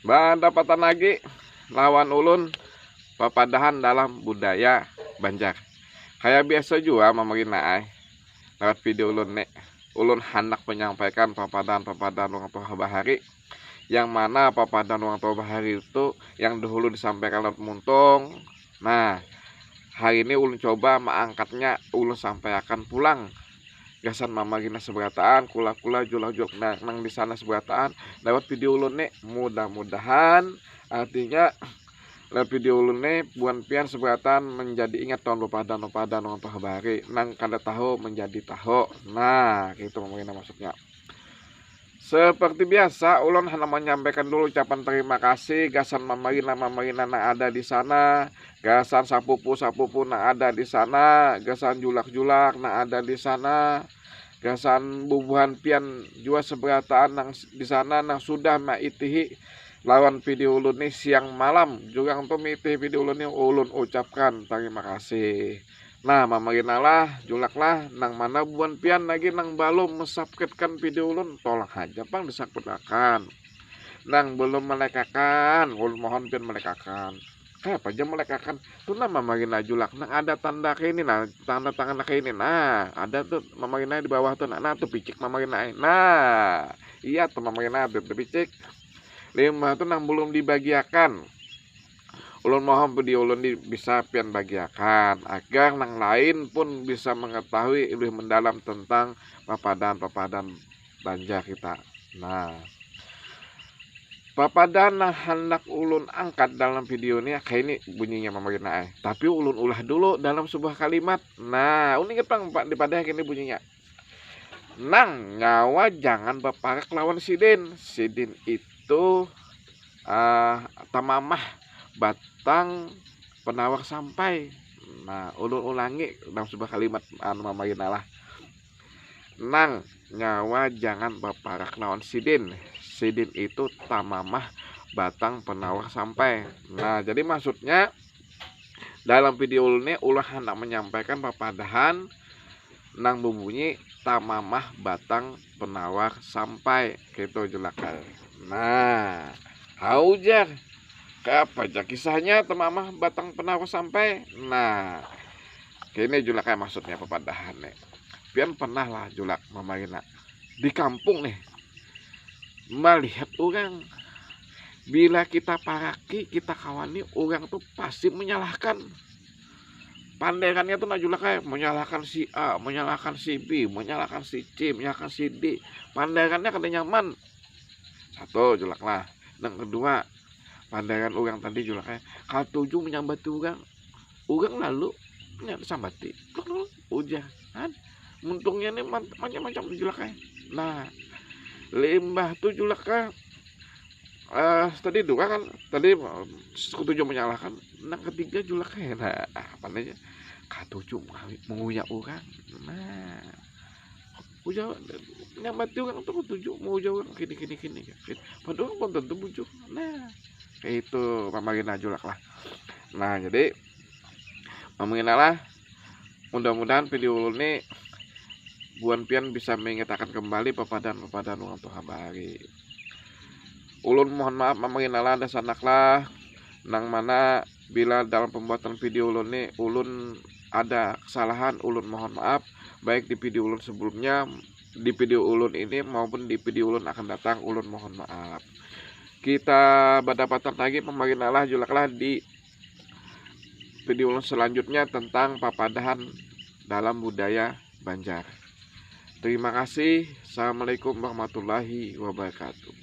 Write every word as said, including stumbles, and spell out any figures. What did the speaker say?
Badapatan lagi lawan ulun papadahan dalam budaya Banjar. Kaya biasa jua, Mama Gina ai, lewat video ulun ni, ulun handak menyampaikan papadahan-papadahan urang tuha bahari. Yang mana papadahan urang tuha bahari itu yang dahulu disampaikan lewat muntung. Nah, hari ini ulun coba maangkatnya, ulun sampaiakan pulang gasan Mama Gina seberataan, kula-kula, julak-julak nang, nang di sana seberataan lewat video ulun ni. Mudah-mudahan, artinya, lewat video ulun ni buhan pian seberataan menjadi ingat lawan papadahan-papadahan urang tuha bahari, nang kada tahu menjadi tahu. Nah, gitu Mama Gina maksudnya. Seperti biasa, ulun handak menyampaikan dulu ucapan terima kasih gasan Mama Gina, Mama Gina nang ada di sana, gasan sapupu-sapupu nang ada di sana, gasan julak-julak nang ada di sana, gasan bubuhan pian jua seberataan nang s-, di sana nang sudah maitihi lawan video ulun ni siang malam. Jurang tu miitihi video ulun ni, ulun ucapkan tarima kasih. Nah, Mama Gina lah, julak lah, nang mana bubuhan pian lagi nang balum mensubscribekan video ulun, tolong haja pang disubscribeakan. Nang belum melekakan, ulun mohon pian melekakan. Kayapa ja melekakan? Tu nah Mama Gina julak, nang ada tanda kaini nah, tanda tangan kaini nah, ada tu Mama Gina di bawah tu nah, nah tu picik Mama Gina ai. Nah, iya tu Mama Gina tu, tu picik. Limbah tu nang belum dibagiakan, ulun mohon video ulun ni bisa pian bagiakan, agar nang lain pun bisa mengetahui lebih mendalam tentang papadahan-papadahan Banjar kita. Nah, papadahan nang handak ulun angkat dalam video ni, kaini bunyinya Mama Gina ai. Tapi ulun ulah dulu dalam sebuah kalimat. Nah, ulun ingat pang, Pak, di padahan kaini bunyinya. Nang, nyawa jangan baparak lawan sidin. Sidin itu, ah, tamamah batang penawar sampai. Nah, ulun ulangi dalam sebuah kalimat, anu, Mama Gina lah. Nang, nyawa jangan baparak lawan sidin. Sidin itu tamamah batang penawar sampai. Nah, jadi maksudnya dalam video ulun ni, ulun handak menyampaikan papadahan nang berbunyi tamamah batang penawar sampai, gitu julak ai. Nah, hau jar, kayapa ja kisahnya tamamah batang penawar sampai? Nah, kini julak ai maksudnya papadahan ni. Pian pernah lah julak, Mama Gina, di kampung nih, melihat orang, bila kita paraki, kita kawani, orang tu pasti menyalahkan. Panderannya tu nah julak ai, menyalahkan si A, menyalahkan si B, menyalahkan si C, menyalahkan si D. Panderannya kada nyaman. Satu julak lah. Nang kedua, panderan orang tadi julak ai, katuju menyambati orang. Orang lalu nya disambati, ujar. Kan? Muntungnya ni man-, macam-macam tu julak ai. Nah, limbah tu julak ai, eh, tadi dua kan, tadi, em, katuju menyalahkan. Nang ketiga julak ai. Nah, apa namanya? Katuju mengawi-, menguyak orang. Nah, ujar, nyambati orang tu katuju menguyak orang kini, kini, kini. Padahal belum tentu bujur. Nah, itu Mama Gina julak lah. Nah, jadi Mama Gina lah, mudah-mudahan video ulun ni buhan pian bisa mengingatakan kembali papadahan-papadahan urang tuha bahari. Ulun mohon maaf, Mama Gina lah, ada sanak lah, nang mana bila dalam pembuatan video ulun ni, ulun ada kesalahan, ulun mohon maaf, baik di video ulun sebelumnya, di video ulun ini, maupun di video ulun akan datang, ulun mohon maaf. Kita badapatan lagi, Mama Gina lah, julak lah, di video ulun selanjutnya tentang papadahan dalam budaya Banjar. Terima kasih. Assalamualaikum warahmatullahi wabarakatuh.